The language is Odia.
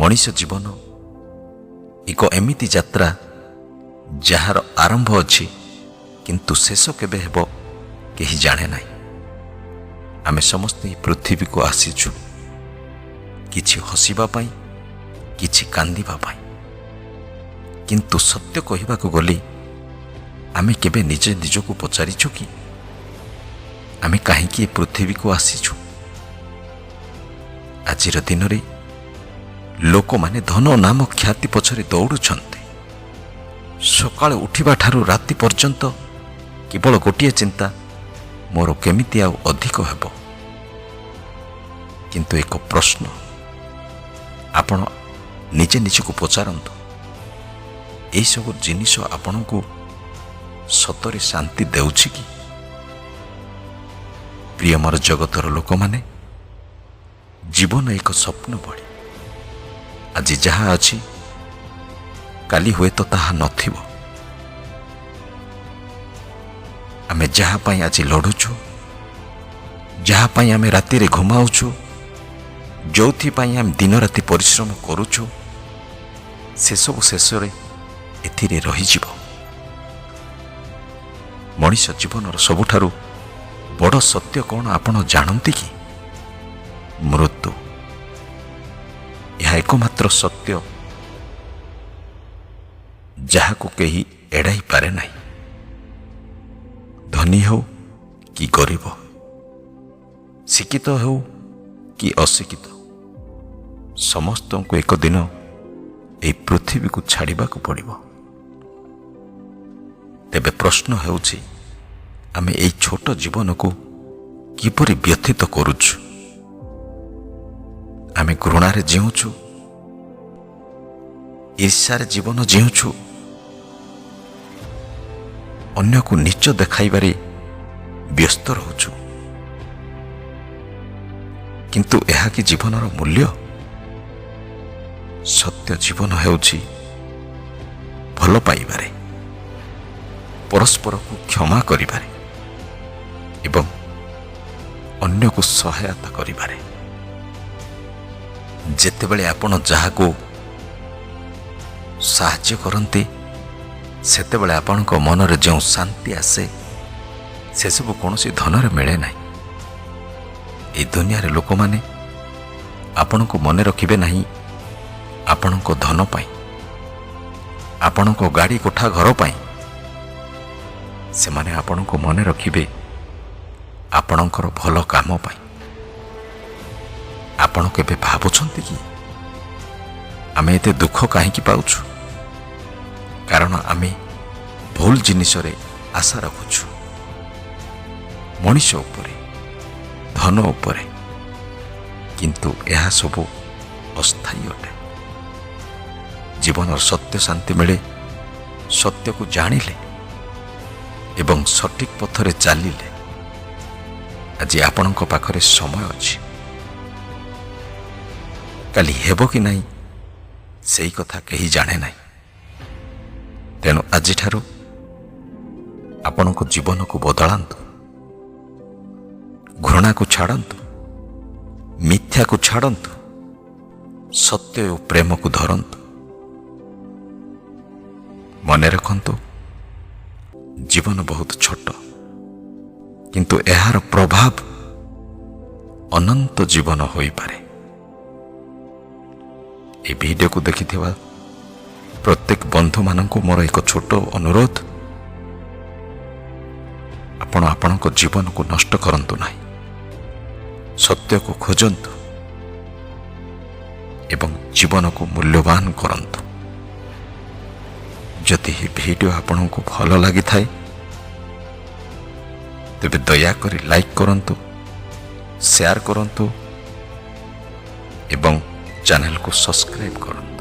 ମଣିଷ ଜୀବନ ଏକ ଏମିତି ଯାତ୍ରା, ଯାହାର ଆରମ୍ଭ ଅଛି, କିନ୍ତୁ ଶେଷ କେବେ ହେବ କେହି ଜାଣେ ନାହିଁ। ଆମେ ସମସ୍ତେ ଏହି ପୃଥିବୀକୁ ଆସିଛୁ କିଛି ହସିବା ପାଇଁ, କିଛି କାନ୍ଦିବା ପାଇଁ। କିନ୍ତୁ ସତ୍ୟ କହିବାକୁ ଗଲେ, ଆମେ କେବେ ନିଜେ ନିଜକୁ ପଚାରିଛୁ କି ଆମେ କାହିଁକି ଏ ପୃଥିବୀକୁ ଆସିଛୁ? ଆଜିର ଦିନରେ ଲୋକମାନେ ଧନ, ନାମ, ଖ୍ୟାତି ପଛରେ ଦୌଡ଼ୁଛନ୍ତି। ସକାଳୁ ଉଠିବା ଠାରୁ ରାତି ପର୍ଯ୍ୟନ୍ତ କେବଳ ଗୋଟିଏ ଚିନ୍ତା, ମୋର କେମିତି ଆଉ ଅଧିକ ହେବ। କିନ୍ତୁ ଏକ ପ୍ରଶ୍ନ ଆପଣ ନିଜେ ନିଜକୁ ପଚାରନ୍ତୁ, ଏହିସବୁ ଜିନିଷ ଆପଣଙ୍କୁ ସତରେ ଶାନ୍ତି ଦେଉଛି କି? ପ୍ରିୟ ମୋର ଜଗତର ଲୋକମାନେ, ଜୀବନ ଏକ ସ୍ୱପ୍ନ ଭଳି। ଆଜି ଯାହା ଅଛି, କାଲି ହୁଏତ ତାହା ନଥିବ। ଆମେ ଯାହା ପାଇଁ ଆଜି ଲଢ଼ୁଛୁ, ଯାହା ପାଇଁ ଆମେ ରାତିରେ ଘୁମାଉଛୁ, ଯେଉଁଥିପାଇଁ ଆମେ ଦିନରାତି ପରିଶ୍ରମ କରୁଛୁ, ସେସବୁ ଶେଷରେ ଏଥିରେ ରହିଯିବ। ମଣିଷ ଜୀବନର ସବୁଠାରୁ ବଡ଼ ସତ୍ୟ କ'ଣ ଆପଣ ଜାଣନ୍ତି କି? ମୃତ୍ୟୁ। ଏହା ଏକମାତ୍ର ସତ୍ୟ ଯାହାକୁ କେହି ଏଡ଼ାଇ ପାରେ ନାହିଁ। ଧନୀ ହେଉ କି ଗରିବ, ଶିକ୍ଷିତ ହେଉ କି ଅଶିକ୍ଷିତ, ସମସ୍ତଙ୍କୁ ଏକ ଦିନ ଏହି ପୃଥିବୀକୁ ଛାଡ଼ିବାକୁ ପଡ଼ିବ। ତେବେ ପ୍ରଶ୍ନ ହେଉଛି, ଆମେ ଏହି ଛୋଟ ଜୀବନକୁ କିପରି ବ୍ୟତୀତ କରୁଛୁ? ଆମେ ଘୃଣାରେ ଜିଉଁଛୁ, ଈର୍ଷାରେ ଜୀବନ ଜିଉଁଛୁ, ଅନ୍ୟକୁ ନୀଚ ଦେଖାଇବାରେ ବ୍ୟସ୍ତ ରହୁଛୁ। କିନ୍ତୁ ଏହା କି ଜୀବନର ମୂଲ୍ୟ? ସତ୍ୟ ଜୀବନ ହେଉଛି ଭଲ ପାଇବାରେ, ପରସ୍ପରକୁ କ୍ଷମା କରିବାରେ ଏବଂ ଅନ୍ୟକୁ ସହାୟତା କରିବାରେ। ଯେତେବେଳେ ଆପଣ ଯାହାକୁ ସାହାଯ୍ୟ କରନ୍ତି, ସେତେବେଳେ ଆପଣଙ୍କ ମନରେ ଯେଉଁ ଶାନ୍ତି ଆସେ, ସେସବୁ କୌଣସି ଧନରେ ମିଳେ ନାହିଁ। ଏହି ଦୁନିଆରେ ଲୋକମାନେ ଆପଣଙ୍କୁ ମନେ ରଖିବେ ନାହିଁ ଆପଣଙ୍କ ଧନ ପାଇଁ, ଆପଣଙ୍କ ଗାଡ଼ି, କୋଠା, ଘର ପାଇଁ। ସେମାନେ ଆପଣଙ୍କୁ ମନେ ରଖିବେ ଆପଣଙ୍କର ଭଲ କାମ ପାଇଁ। ଆପଣ କେବେ ଭାବୁଛନ୍ତି କି ଆମେ ଏତେ ଦୁଃଖ କାହିଁକି ପାଉଛୁ? କାରଣ ଆମେ ଭୁଲ ଜିନିଷରେ ଆଶା ରଖୁଛୁ, ମଣିଷ ଉପରେ, ଧନ ଉପରେ। କିନ୍ତୁ ଏହା ସବୁ ଅସ୍ଥାୟୀ ଅଟେ। ଜୀବନର ସତ୍ୟ ଶାନ୍ତି ମିଳେ ସତ୍ୟକୁ ଜାଣିଲେ ଏବଂ ସଠିକ ପଥରେ ଚାଲିଲେ। ଆଜି ଆପଣଙ୍କ ପାଖରେ ସମୟ ଅଛି, କାଲି ହେବ କି ନାହିଁ ସେଇ କଥା କେହି ଜାଣେ ନାହିଁ। ତେଣୁ ଆଜିଠାରୁ ଆପଣଙ୍କ ଜୀବନକୁ ବଦଳାନ୍ତୁ। ଘୃଣାକୁ ଛାଡ଼ନ୍ତୁ, ମିଥ୍ୟାକୁ ଛାଡ଼ନ୍ତୁ, ସତ୍ୟ ଓ ପ୍ରେମକୁ ଧରନ୍ତୁ। ମନେ ରଖନ୍ତୁ, ଜୀବନ ବହୁତ ଛୋଟ, କିନ୍ତୁ ଏହାର ପ୍ରଭାବ ଅନନ୍ତ ଜୀବନ ହୋଇପାରେ। ଏ ଭିଡ଼ିଓକୁ ଦେଖିଥିବା ପ୍ରତ୍ୟେକ ବନ୍ଧୁମାନଙ୍କୁ ମୋର ଏକ ଛୋଟ ଅନୁରୋଧ, ଆପଣ ଆପଣଙ୍କ ଜୀବନକୁ ନଷ୍ଟ କରନ୍ତୁ ନାହିଁ। ସତ୍ୟକୁ ଖୋଜନ୍ତୁ ଏବଂ ଜୀବନକୁ ମୂଲ୍ୟବାନ କରନ୍ତୁ। ଯଦି ଏହି ଭିଡ଼ିଓ ଆପଣଙ୍କୁ ଭଲ ଲାଗିଥାଏ, ତେବେ ଦୟାକରି ଲାଇକ୍ କରନ୍ତୁ, ସେୟାର କରନ୍ତୁ ଏବଂ ଚ୍ୟାନେଲକୁ ସବସ୍କ୍ରାଇବ୍ କରନ୍ତୁ।